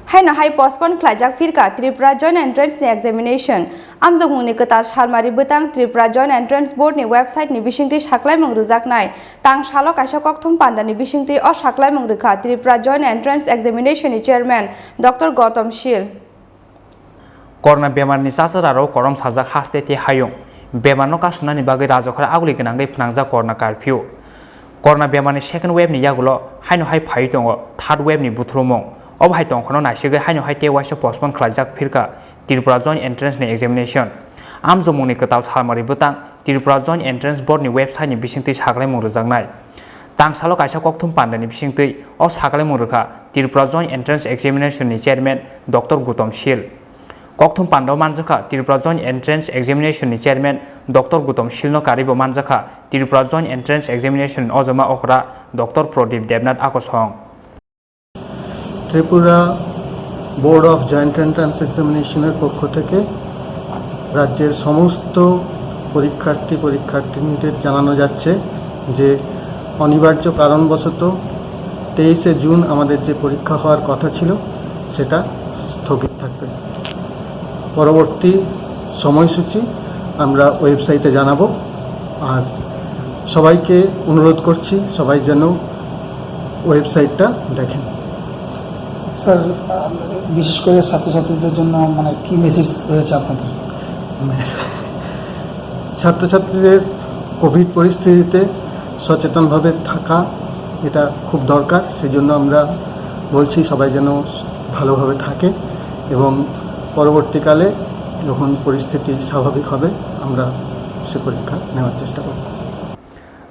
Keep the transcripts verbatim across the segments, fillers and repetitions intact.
Haino hai postpone khlaijak phirkha Tripura Joint Entrance ni examination. Amjokmungni kwtal salmari bwtang Tripura Joint Entrance Board ni website ni bisingtwi saklaimung rwjaknai. Tang salo kaisa kokthum pandani bisingtwi o saklaimung rwkha Tripura Joint Entrance Examination ni chairman Doctor Gautam Shil. Corona bemarni chasararok korom sajak haste tei hayung. Bemarno kasunani bagwi rajokhor aguli gwnangwi phnangjak corona curfew. Corona bemarni second wave ni yagulo haino hai phaiwi tongo third wave ni buthrumung. Obo hai tongkhorno naisigwi haino hai tei waisa postpone khlaijak phirkha Tripura Joint Entrance ni examination. Amjokmungni kwtal salmari bwtang Tripura Joint Entrance Board ni website ni bisingtwi saklaimung rwjaknai. Tang salo kaisa kokthum pandani bisingtwi o saklaimung rwkha Tripura Joint Entrance Examination ni chairman Doctor Gautam Shil. Kokthum panda o manjakha Tripura Joint Entrance Examination ni chairman Doctor Gautam Shil no karwi bo manjakha Tripura Joint Entrance Examination ni ojoma okra Doctor Pradip Debnath Akosong. Tripura board of joint entrance এক্সামিনেশনের পক্ষ থেকে রাজ্যের সমস্ত পরীক্ষার্থী পরীক্ষার্থিনীদের জানানো যাচ্ছে যে অনিবার্য কারণবশত তেইশে জুন আমাদের যে পরীক্ষা হওয়ার কথা ছিল, সেটা স্থগিত থাকবে। পরবর্তী সময়সূচি আমরা ওয়েবসাইটে জানাবো। আর সবাইকে অনুরোধ করছি, সবাই যেন ওয়েবসাইটটা দেখেন। স্যার, আহ, বিশেষ করে ছাত্রছাত্রীদের জন্য মানে কি মেসেজ রয়েছে আপনাদের? ছাত্রছাত্রীদের কোভিড পরিস্থিতিতে সচেতনভাবে থাকা, এটা খুব দরকার। সেই জন্য আমরা বলছি, সবাই যেন ভালোভাবে থাকে এবং পরবর্তীকালে যখন পরিস্থিতি স্বাভাবিক হবে, আমরা সে পরীক্ষা নেওয়ার চেষ্টা করব।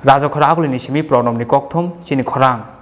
Rajokhor agulini simi Pranobni kokthum chini khorang.